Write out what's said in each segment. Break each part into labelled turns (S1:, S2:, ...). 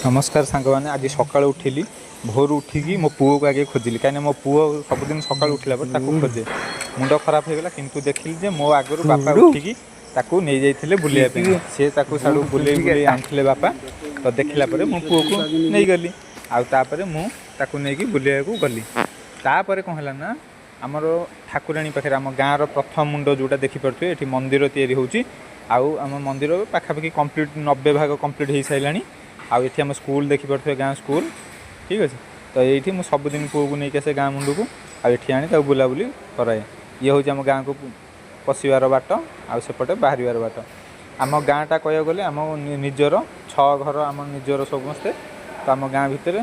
S1: ନମସ୍କାର ସାଙ୍ଗମାନେ, ଆଜି ସକାଳୁ ଉଠିଲି। ଭୋରୁ ଉଠିକି ମୋ ପୁଅକୁ ଆଗେ ଖୋଜିଲି, କାହିଁକିନା ମୋ ପୁଅ ସବୁଦିନ ସକାଳୁ ଉଠିଲା ପରେ ତାକୁ ଖୋଜେ। ମୁଣ୍ଡ ଖରାପ ହେଇଗଲା, କିନ୍ତୁ ଦେଖିଲି ଯେ ମୋ ଆଗରୁ ବାପା ଉଠିକି ତାକୁ ନେଇଯାଇଥିଲେ ବୁଲିବା ପାଇଁ। ସେ ତାକୁ ସାଡ଼ୁ ବୁଲେଇ ବୁଲେଇ ଆଣିଥିଲେ ବାପା। ତ ଦେଖିଲା ପରେ ମୁଁ ପୁଅକୁ ନେଇଗଲି ଆଉ ତାପରେ ମୁଁ ତାକୁ ନେଇକି ବୁଲିବାକୁ ଗଲି। ତାପରେ କ'ଣ ହେଲା ନା, ଆମର ଠାକୁରାଣୀ ପାଖରେ, ଆମ ଗାଁର ପ୍ରଥମ ମୁଣ୍ଡ ଯେଉଁଟା ଦେଖିପାରୁଥିବେ, ଏଠି ମନ୍ଦିର ତିଆରି ହେଉଛି। ଆଉ ଆମ ମନ୍ଦିର ପାଖାପାଖି କମ୍ପ୍ଲିଟ୍, 90 ଭାଗ କମ୍ପ୍ଲିଟ୍ ହେଇସାରିଲାଣି। ଆଉ ଏଠି ଆମ ସ୍କୁଲ ଦେଖିପାରୁଥିବେ, ଗାଁ ସ୍କୁଲ। ଠିକ୍ ଅଛି, ତ ଏଇଠି ମୁଁ ସବୁଦିନ ପୁଅକୁ ନେଇକି ଆସେ ଗାଁ ମୁଣ୍ଡକୁ ଆଉ ଏଠି ଆଣି ତାକୁ ବୁଲାବୁଲି କରାଏ। ଇଏ ହେଉଛି ଆମ ଗାଁକୁ ପଶିବାର ବାଟ ଆଉ ସେପଟେ ବାହାରିବାର ବାଟ। ଆମ ଗାଁଟା କହିବାକୁ ଗଲେ ଆମ ନିଜର ଛଅ ଘର, ଆମ ନିଜର ସମସ୍ତେ। ତ ଆମ ଗାଁ ଭିତରେ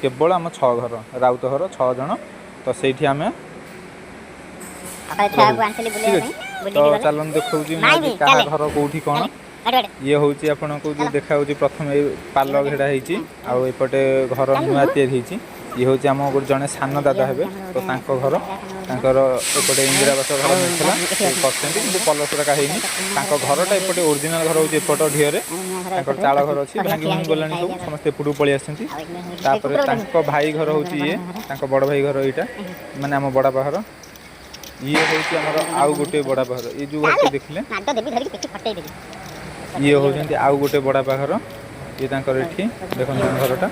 S1: କେବଳ ଆମ ଛଅ ଘର, ରାଉତ ଘର ଛଅ ଜଣ। ତ ସେଇଠି ଆମେ
S2: ସକାଳେ
S1: ରହୁ।
S2: ଛୁଆକୁ ଆଣିଥିଲି
S1: ଠିକ୍
S2: ବୁଲିବା
S1: ଅଛି।
S2: ପାଇଁ।
S1: ତ
S2: ବୁଲିକି ଗଲେ।
S1: ଚାଲନ୍ତୁ, ଦେଖାଉଛି ମୁଁ
S2: ମାଇବି
S1: ଆଜି କାହା
S2: ଚାଲେ।
S1: ଘର କୋଉଠି କ'ଣ।
S2: ଚାଲେ ବାଟେ ବାଟେ।
S1: ଇଏ ହେଉଛି ଆପଣଙ୍କୁ ଯେଉଁ ଦେଖାହେଉଛି, ପ୍ରଥମେ ଏଇ ପାଲ ଘେଡ଼ା ହେଇଛି ଆଉ ଏପଟେ ଘର ନୂଆ ତିଆରି ହେଇଛି। ଇଏ ହେଉଛି ଆମ ଗୋଟେ ଜଣେ ସାନ ଦାଦା ହେବେ, ତ ତାଙ୍କ ଘର। ତାଙ୍କର ଏପଟେ ଇନ୍ଦିରାବାସ ଘର ମିଳିଥିଲା, ସେ କରିଛନ୍ତି, କିନ୍ତୁ ପଲସ୍ତରା ହେଇନି। ତାଙ୍କ ଘରଟା ଏପଟେ, ଓରିଜିନାଲ ଘର ହେଉଛି ଏପଟ ଢିଅରେ। ତାଙ୍କର ଚାଳ ଘର ଅଛି, ଭାଙ୍ଗି ଭାଙ୍ଗି ଗଲାଣି ସବୁ, ସମସ୍ତେ ଏପଟକୁ ପଳେଇ ଆସିଛନ୍ତି। ତାପରେ ତାଙ୍କ ଭାଇ ଘର ହେଉଛି ଇଏ, ତାଙ୍କ ବଡ଼ ଭାଇ ଘର ଏଇଟା, ମାନେ ଆମ ବଡ଼ବାପା ଘର। ଇଏ ହେଉଛି ଆମର ଆଉ ଗୋଟେ ବଡ଼ବାପା ଘର, ଏଇ ଯେଉଁ ଘରଟି ଦେଖିଲେ।
S2: ମାଡ଼ ଦେବି, ଧରିକି ପିଠି ଫଟେଇ ଦେବି।
S1: ଇଏ ହେଉଛନ୍ତି ଆଉ ଗୋଟେ ବଡ଼ବାପା ଘର। ଇଏ ତାଙ୍କର ଏଠି ଦେଖନ୍ତୁ ଘରଟା।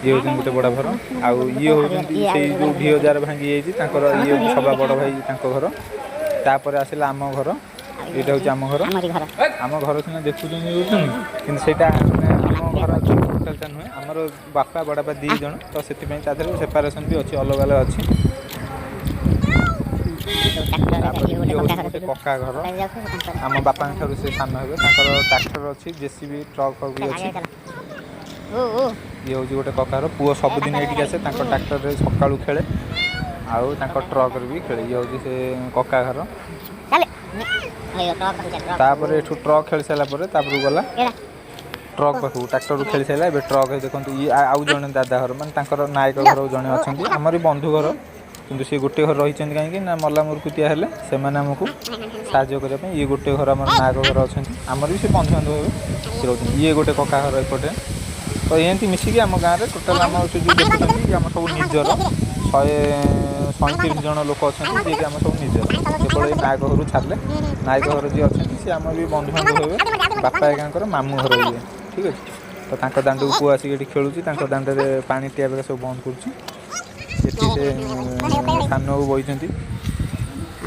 S1: ଇଏ ହେଉଛନ୍ତି ଗୋଟେ ବଡ଼ ଘର ଆଉ ଇଏ ହେଉଛନ୍ତି ସେଇ ଯେଉଁ ଢିଅ ଯାର ଭାଙ୍ଗି ଯାଇଛି, ତାଙ୍କର ଇଏ ସବା ବଡ଼ ଭାଇ, ତାଙ୍କ ଘର। ତାପରେ ଆସିଲା ଆମ ଘର। ଏଇଟା ହେଉଛି ଆମ ଘର।
S2: ଆମରି ଘର।
S1: ଆମ ଘର ସିନା ଦେଖୁଛନ୍ତି କହୁଛନ୍ତି, କିନ୍ତୁ ସେଇଟା ମାନେ ଆମ ଘର ଟୋଟାଲଟା ନୁହେଁ। ଆମର ବାପା ବଡ଼ବାପା ଦୁଇ ଜଣ, ତ ସେଥିପାଇଁ ତା ଦେହରେ ସେପାରେସନ୍ ବି ଅଛି, ଅଲଗା ଅଲଗା ଅଛି। ତାପରେ
S2: ଇଏ ଗୋଟେ
S1: ଇଏ
S2: କକା
S1: ହେଉଛି
S2: ଘର।
S1: ଗୋଟେ କକା ଘର।
S2: ଯାଉଥିବ ତାଙ୍କର।
S1: ଆମ ବାପାଙ୍କ ଠାରୁ ସେ ସାନ ହେବେ। ତାଙ୍କର ଟ୍ରାକ୍ଟର ଅଛି, ଜେସିବି, ଟ୍ରକ୍ ଫକ୍ ବି
S2: ଚାଲ।
S1: ଅଛି।
S2: ଆଗେ ଚାଲ। ଓ ଓ।
S1: ଇଏ ହେଉଛି ଗୋଟେ କକାର ପୁଅ। ସବୁଦିନ ଏଇଠିକି ଆସେ, ତାଙ୍କ ଟ୍ରାକ୍ଟରରେ ସକାଳୁ ଖେଳେ ଆଉ ତାଙ୍କ ଟ୍ରକରେ ବି ଖେଳେ। ଇଏ ହେଉଛି ସେ କକା ଘର।
S2: ଚାଲେ, ଟ୍ରକ୍ ପାଖକୁ ଚାଲ, ଟ୍ରକ୍।
S1: ତାପରେ ଏଠୁ ଟ୍ରକ୍ ଖେଳି ସାରିଲା ପରେ ତାପରକୁ ଗଲା
S2: ଏଇଟା।
S1: ଟ୍ରକ୍ ପାଖକୁ। ଟ୍ରାକ୍ଟରରୁ ଖେଳି ସାରିଲା, ଏବେ ଟ୍ରକ୍ ଦେଖନ୍ତୁ। ଇଏ ଆଉ ଜଣେ ଦାଦା ଘର, ମାନେ ତାଙ୍କର ନାୟକ ଘର ଜଣେ ଅଛନ୍ତି, ଆମର ବନ୍ଧୁ ଘର, କିନ୍ତୁ ସେ ଗୋଟେ ଘର ରହିଛନ୍ତି। କାହିଁକି ନା ମଲା ମୂର୍କୁତିଆ ହେଲେ ସେମାନେ ଆମକୁ ସାହାଯ୍ୟ କରିବା ପାଇଁ। ଇଏ ଗୋଟେ ଘର ଆମର ନାୟକ ଘର ଅଛନ୍ତି, ଆମର ବି ସେ ବନ୍ଧୁବାନ୍ଧବ ହେବେ, ସେ ରହୁଛନ୍ତି। ଇଏ ଗୋଟେ କକା ଘର ଏପଟେ। ତ ଏମିତି ମିଶିକି ଆମ ଗାଁରେ ଟୋଟାଲ୍ ଆମ ସେ ଯେଉଁ ଦେଖୁଛନ୍ତି, ଇଏ ଆମ ସବୁ ନିଜର। 137 ଜଣ ଲୋକ ଅଛନ୍ତି, ଯିଏକି ଆମ ସବୁ ନିଜର, କେବଳ ଏଇ ନାୟକ ଘରୁ ଛାଡ଼ିଲେ। ନାୟକ ଘର ଯିଏ ଅଛନ୍ତି, ସିଏ ଆମର ବି ବନ୍ଧୁବାନ୍ଧବ ହେବେ, ବାପା ଏକାଙ୍କର ମାମୁଁ ଘର ଇଏ। ଠିକ୍ ଅଛି, ତ ତାଙ୍କ ଦାଣ୍ଡକୁ ପୁଅ ଆସିକି ଏଠି ଖେଳୁଛି। ତାଙ୍କ ଦାଣ୍ଡରେ ପାଣି ଟ୍ୟାପ୍ ସବୁ ବନ୍ଦ କରୁଛି। ଏଠି ସେ ସାନକୁ ବଇଛନ୍ତି।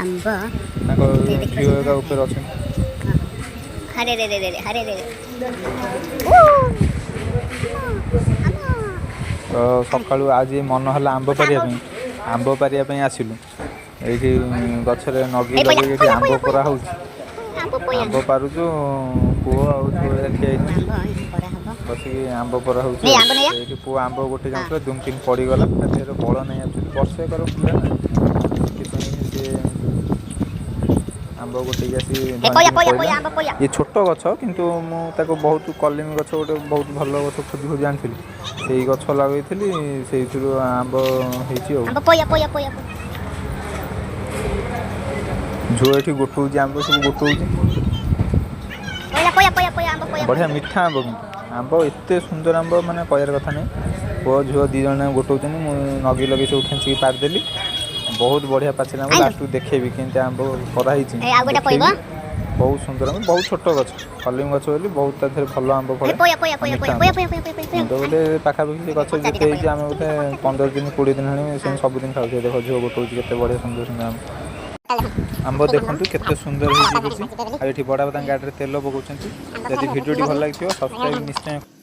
S2: ଆମ୍ବ।
S1: ତାଙ୍କ ଝିଅ ଏକା ଉପରେ ଅଛନ୍ତି।
S2: ହରେ ରେ ରେ ରେ, ହରେ ରେ ରେ।
S1: ତ ସକାଳୁ ଆଜି ମନ ହେଲା ଆମ୍ବ ପାରିବା ପାଇଁ। ଆମ୍ବ ପାରିବା ପାଇଁ ଆସିଲୁ। ଏଇଠି ଗଛରେ ନଗେଇ ଲଗେଇକି ଏଠି ଆମ୍ବ ପରା ହେଉଛି।
S2: ଆମ୍ବ ପୋୟା।
S1: ଆମ୍ବ ପାରୁଛୁ। ପୁଅ ଆଉ ଝିଅ ଠିଆ ହେଇଛନ୍ତି।
S2: ଆମ୍ବ ପରା ହବ।
S1: ବସିକି ଆମ୍ବ ପରା ହେଉଛି।
S2: ନେଇ, ଆମ୍ବ ନେଇ ଆ।
S1: ଏଇଠି ପୁଅ ଆମ୍ବ ଗୋଟେ ଯାଉଥିଲା, ଦୁମ୍ କିନି ପଡ଼ିଗଲା। ତା ଦେହରେ ବଳ ନାହିଁ ଆକ୍ଚୁଆଲି, ବର୍ଷେକର ପିଲା ନା, ଶିଖି ଶୁଣିକି ସିଏ ଆମ୍ବ ଗୋଟେଇକି ଆସି
S2: ଏ ପୋୟା।
S1: ଧଇଁକିନି
S2: ପୋୟା।
S1: ପଇଲା।
S2: ପୋୟା, ଆମ୍ବ ପୋୟା।
S1: ଇଏ ଛୋଟ ଗଛ, କିନ୍ତୁ ମୁଁ ତାକୁ ବହୁତ କଲିମି ଗଛ, ଗୋଟେ ବହୁତ ଭଲ ଗଛ ଖୋଜି ଖୋଜି ଆଣିଥିଲି। ସେଇ ଗଛ ଲଗେଇଥିଲି, ସେଇଥିରୁ ଆମ୍ବ ହେଇଛି ଆଉ।
S2: ଆମ୍ବ ପୋୟା, ପୋୟା, ପୋୟା।
S1: ଝୁଅ ଏଠି ଗୋଟଉଛି, ଆମ୍ବ ସବୁ ଗୋଟଉଛି।
S2: ପୋୟା, ପୋୟା, ପୋୟା, ପୋୟା, ଆମ୍ବ ପୋୟା।
S1: ବଢ଼ିଆ ମିଠା ଆମ୍ବ, କିନ୍ତୁ ଆମ୍ବ ଏତେ ସୁନ୍ଦର ଆମ୍ବ, ମାନେ କହିବାର କଥା ନାହିଁ। ପୁଅ ଝିଅ ଦୁଇ ଜଣ ଯାକ ଗୋଟଉଛନ୍ତି। ମୁଁ ନଗେଇ ଲଗେଇ ସବୁ ଖେଞ୍ଚିକି ପାରିଦେଲି। ବହୁତ ବଢ଼ିଆ ପାଚିଲା ଆମ୍ବ। ଲାଷ୍ଟକୁ ଦେଖେଇବି କେମିତି ଆମ୍ବ କରାହେଇଛି।
S2: ଏ ଆଉ ଗୋଟେ ପୋଇବ?
S1: ଦେଖେଇବି। ବହୁତ ସୁନ୍ଦର ଆମ୍ବ, ବହୁତ ଛୋଟ ଗଛ, କଲିମି ଗଛ ବୋଲି ବହୁତ ତା ଦେହରେ ଭଲ ଆମ୍ବ ଫଳେ।
S2: ଏ ପୋୟା, ପୋୟା,
S1: ଆଉ
S2: ପୋୟା।
S1: ମିଠା
S2: ପୋୟା।
S1: ଆମ୍ବ।
S2: ପୋୟା, ପୋୟା, ପୋୟା, ପୋୟା, ପୋୟା।
S1: ତ ବୋଧେ ପାଖାପାଖି ସେ ଗଛ ଯେତେ ହେଇଛି, ଆମେ ବୋଧେ 15 ଦିନ 20 ଦିନ ହେଲାଣି ସେମିତି ସବୁଦିନ ଖାଉଛେ। ଦେଖ, ଝିଅ ଗୋଟଉଛି, କେତେ ବଢ଼ିଆ ସୁନ୍ଦର ସୁନ୍ଦର ଆମ୍ବ। ଆମ୍ବ ଦେଖନ୍ତୁ କେତେ ସୁନ୍ଦର ହେଇଛି କିଛି। ଆଉ ଏଠି ବଡ଼ବାପା ତାଙ୍କ ଗାଡ଼ିରେ ତେଲ ପକାଉଛନ୍ତି। ଯଦି ଭିଡ଼ିଓଟି ଭଲ ଲାଗିଥିବ, ସବସ୍କ୍ରାଇବ୍ ନିଶ୍ଚୟ।